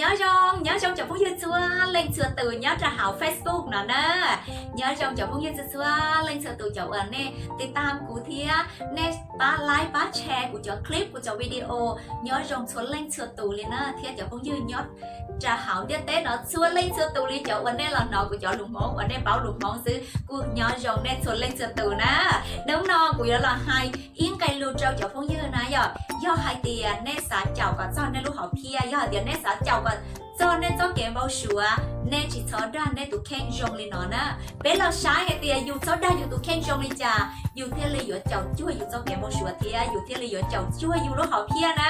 Nyob zoo, nyob zoo cov phooj ywg txhua leej txhua tus nyob rau hauv Facebook no na. Nyob zoo cov phooj ywg txhua txhua leej txhua tus cov uas nej tiv tam kuv thiab nej pab like pab share kuv cov clip kuv cov video. Nyob zoo txhua leej txhua tus li na thiab cov phooj ywg nyob rau hauv ntiaj teb no txhua leej txhua tus li cov uas nej los hnov kuv cov lus Hmoob uas nej paub lus Hmoob xwb kuj nyob zoo nej txhua leej txhua tus na. Hnub no kuv yuav los hais ib nqe lus rau cov phooj ywg na yom, yog hais tias nej xav caum kom txog nej lub hom phiaj, yog hais tias nej xav caum kom txog nej txoj kev npau suav, nej tsis txhob dag nej tus kheej zoo li no na. Peb los saib hais tias yus txhob dag yus tus kheej zoo li cas yus thiaj li yuav caum cuag yus txoj kev npau suav thiab yus thiaj li yuav caum cuag yus lub hom phiaj na.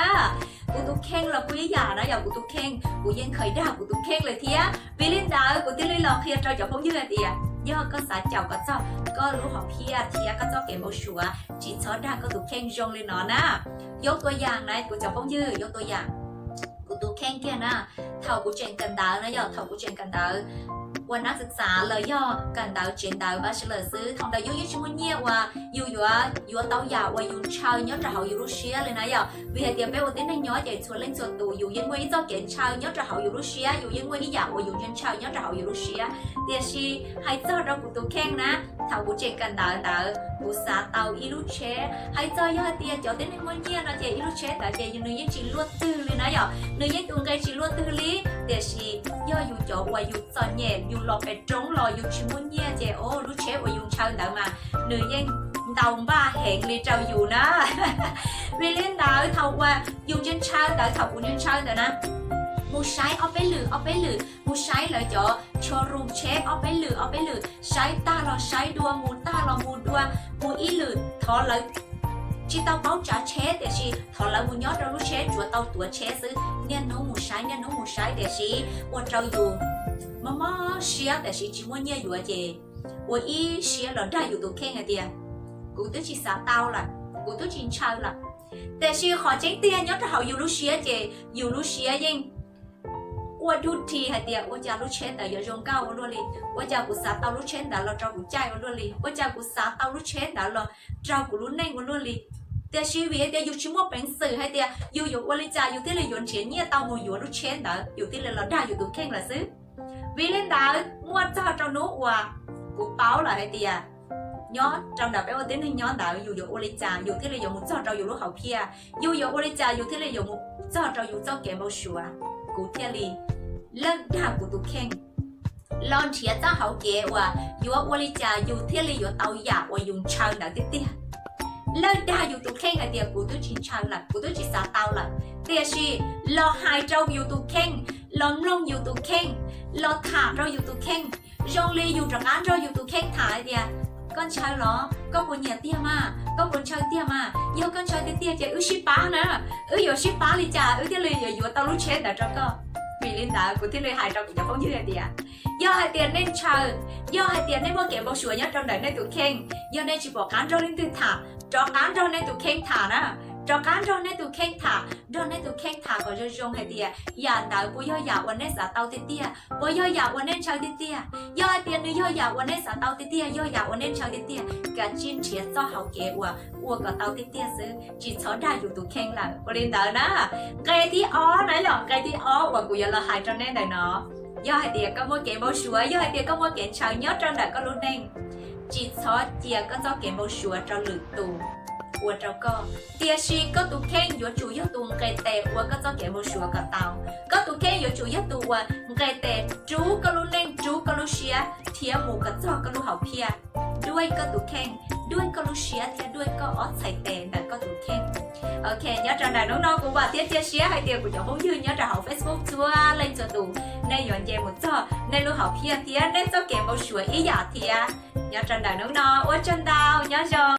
Kuv tus kheej los kuj ib yam na yom, kuv tus kheej kuv yeej kheev dag kuv tus kheej lawm thiab. Vim li ntawd kuv thiaj li los qhia rau cov phooj ywg hais tias yog koj xav caum kom txog koj lub hom phiaj thiab koj txoj kev npau suav, tsis txhob dag koj tus kheej zoo li no na. Yuav tua yam na kuv cov phooj ywg, yuav tua yam kuv tus kheej kiag na. Thaum kuv tseem kawm ntawv na yom, thaum kuv tseem kawm ntawv ua nab txav txav los yog kawm ntawv tsev ntawv bachelor xwb, thaum ntawd yus yeej tsis muaj nyiaj uas yus yuav yuav tau yam uas yus ntshaw nyob rau hauv yus lub siab li na yom. Vim hais tias peb ua tib neeg nyob ces txhua leej txhua tus yus yeej muaj ib txoj kev ntshaw nyob rau hauv yus lub siab, yus yeej muaj ib yam uas yus ntshaw nyob rau hauv yus lub siab. Tiam sis hais txog rau kuv tus kheej na, thaum kuv tseem kawm ntawv ntawd kuv xav tau ib lub tsheb. Hais txog yog hais tias cov tib neeg muaj nyiaj no ces ib lub tsheb ntawd ces nws yeej tsis luaj twg li na yom, nws yeej tus nqe tsis luaj twg li. Tiam sis yog yus cov uas yus txom nyem yus los pem roob los yus tsis muaj nyiaj ces o lub tsheb uas yus ntshaw ntawd mas nws yeej ntau npaj heev li rau yus na. Vim li ntawd thaum uas yus ntshaw ntawd, thaum kuv ntshaw ntawd na, mus saib ob peb lwm ob peb lwm, mus saib lawv cov showroom tsheb ob peb lwm ob peb lwm, saib tag los saib dua, mus tag los mus dua, mus ib lwm thov lawv tsis tau paub tsav tsheb tiam sis thov lawv mus nyob rau lub tsheb tsuav tau tuav tsheb xwb, niaj hnub mus saib niaj hnub mus saib tiam sis ua rau yus mob mob siab tiam sis tsis muaj nyiaj yuav ces ua ib siab los dag yus tus kheej hais tias kuv twb tsis xav tau lawm, kuv twb tsis ntshaw lawm. Tiam sis qhov tseeb tiag nyob rau hauv yus lub siab ces yus lub siab yeej ua dub dhi hais tias ua cas lub tsheb ntawd yuav zoo nkauj ua luaj li, ua cas kuv xav tau lub tsheb ntawd los rau kuv caij ua luaj li, ua cas kuv xav tau lub tsheb ntawd los raug kuv lub neej ua luaj li. Tiam sis vim hais tias yus tsis muaj peev xwm hais tias yus yuav ua li cas yus thiaj li yuav nrhiav nyiaj tau mus yuav lub tsheb ntawd, yus thiaj li los dag yus tus kheej lawm xwb. Vim li ntawd muaj txog rau hnub uas kuv paub lawm hais tias nyob rau ntawm peb ua tib neeg nyob ntawd yus yuav ua li cas yus thiaj li yuav mus txog rau yus lub hauv phiaj, yus yuav ua li cas yus thiaj li yuav mus txog rau yus txoj kev npau suav, kuv thiaj li lawj dag kuv tus kheej los nrhiav txoj hauv kev uas yuav ua li cas yus thiaj li yuav tau yam uas yus ntshaw ntawd tiag tiag. Lawj dag yus tus kheej hais tias kuv twb tsis ntshaw lawm, kuv twb tsis xav tau lawm, tiam sis los hais rau yus tus kheej, los mloog yus tus kheej, los tham rau yus tus kheej, zoo li yus rov qab nrog yus tus kheej tham hais tias koj ntshaw los? Koj puas nyiam tiag mas? Koj puas ntshaw tiag mas? Yog koj ntshaw tiag tiag ces wb sib pab na, wb yuav sib pab li cas wb thiaj li yuav yuav tau lub tsheb ntawd rau koj. Vim li ntawd kuv thiaj li hais rau kuv cov phooj ywg hais tias yog hais tias nej ntshaw, yog hais tias nej muaj kev npau suav nyob rau ntawm nej tus kheej, yog nej tsis pom qab nrog leej twg tham, rov qab nrog nej tus kheej tham na, rov qab nrog nej tus kheej tham, nrog nej tus kheej tham kom zoo zoo hais tias yam ntawd puas yog yam uas nej xav tau tiag tiag, puas yog yam uas nej ntshaw tiag tiag. Yog hais tias nws yog yam uas nej xav tau tiag tiag, yog yam uas nej ntshaw tiag tiag, kav tsij nrhiav txoj hauv kev uas ua kom tau tiag tiag xwb, tsis txhob dag yus tus kheej lawm. Ua li ntawd na, nqe thib ob na yom, nqe thib ob uas kuv yuav los hais rau nej ntawm no, yog hais tias koj muaj kev npau suav, yog hais tias koj muaj kev ntshaw nyob rau ntawm koj lub neej, tsis txhob cia koj txoj kev npau suav rau lwm tus ua rau koj, tiam sis koj tus kheej yuav tsum yog tus nqes tes ua koj txoj kev npau suav kom tau. Koj tus kheej yuav tsum yog tus uas nqes tes rub koj lub neej, rub koj lub siab thiab mus kom txog koj lub hauv phiaj, duaj koj tus kheej, duaj koj lub siab thiab duaj koj ob txhais tes ntawm koj tus kheej. Ok, nyob rau ntawm hnub no kuv vam thiab cia siab hais tias kuv cov phooj ywg nyob rau hauv Facebook txhua leej txhua tus, nej yuav nce mus txog nej lub hauv phiaj thiab nej txoj kev npau suav ib yam thiab. Nyob rau ntawm hnub no ua tsaug ntau, nyob zoo.